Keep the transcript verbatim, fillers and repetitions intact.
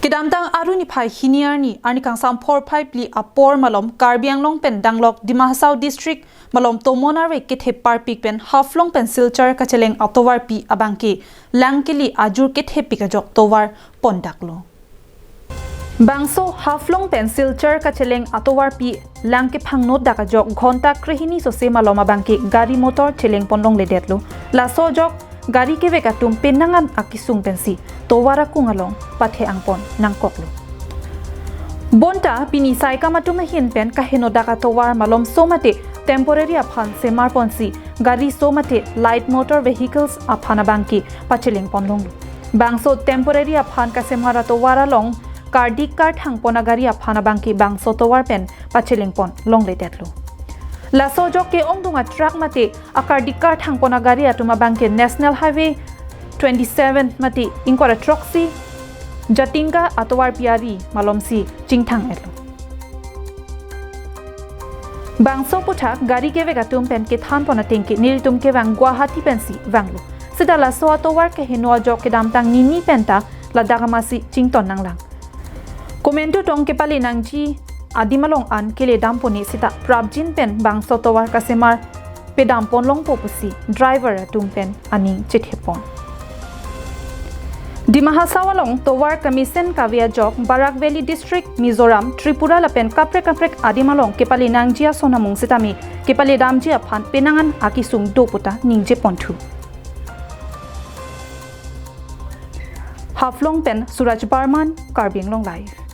Kedamtang Aru niphai hini arni, arni kangsam phorphai phli apor malom Karbi Anglong pen danglok Dima Hasao District malom tomon arve kethep parpik pen Haflong pen Silchar kacheleng atovarpi abangke lang keli ajur kethepik ajok tovar pondaklo. Bangso Haflong pen Silchar kacheleng atovarpi lang kephangno dak ajok ghonta krehini sose malom abangke gari motor cheleng pon longledetlo. Laso ajok gari kevek atum penang an akesung pensi tovar akung along pathe angpon nangkoklo. Bonta pini saikam atum ahin pen kaheno dak atovar malom so mate temporary aphan semar ponsi gari so mate light motor vehicles aphan abangke pacheleng pon longlo. Bangso temporary aphan kasemar atovar along kardik karthang pon agari aphan abangke bangso tovar pen pacheleng pon longledetlo. Laso ajok ke-ongdung atruck mate akardik karthang pon agari atum abangke National Highway twenty-seven mate ingkoi ra throksi Jatinga atovarpi ari malomsi chingthang-etlo. Bangso aputhak gari kevek atum pen kethan pon ateng ke nelitum kevang Guwahati pensi vanglo. Seta laso atovar keheno ajok kedamtang nini penta ladak amatsi chington nanglang. Komantu tong kepale nangji adim along an kele dam pone seta prapjin pen bangso tovar kasemar pedam pon longpo pusi driver atum pen aning chethe pon. Dima Hasao along tovar kemesen kave ajok Barak Valley District, Mizoram, Tripura lapen kaprek kaprek adim along kepale nangji ason amung sitame kepale damji aphan penang an akesung do puta ningje ponthu. Haflong pen Suraj Barman, Karbi Anglong Live.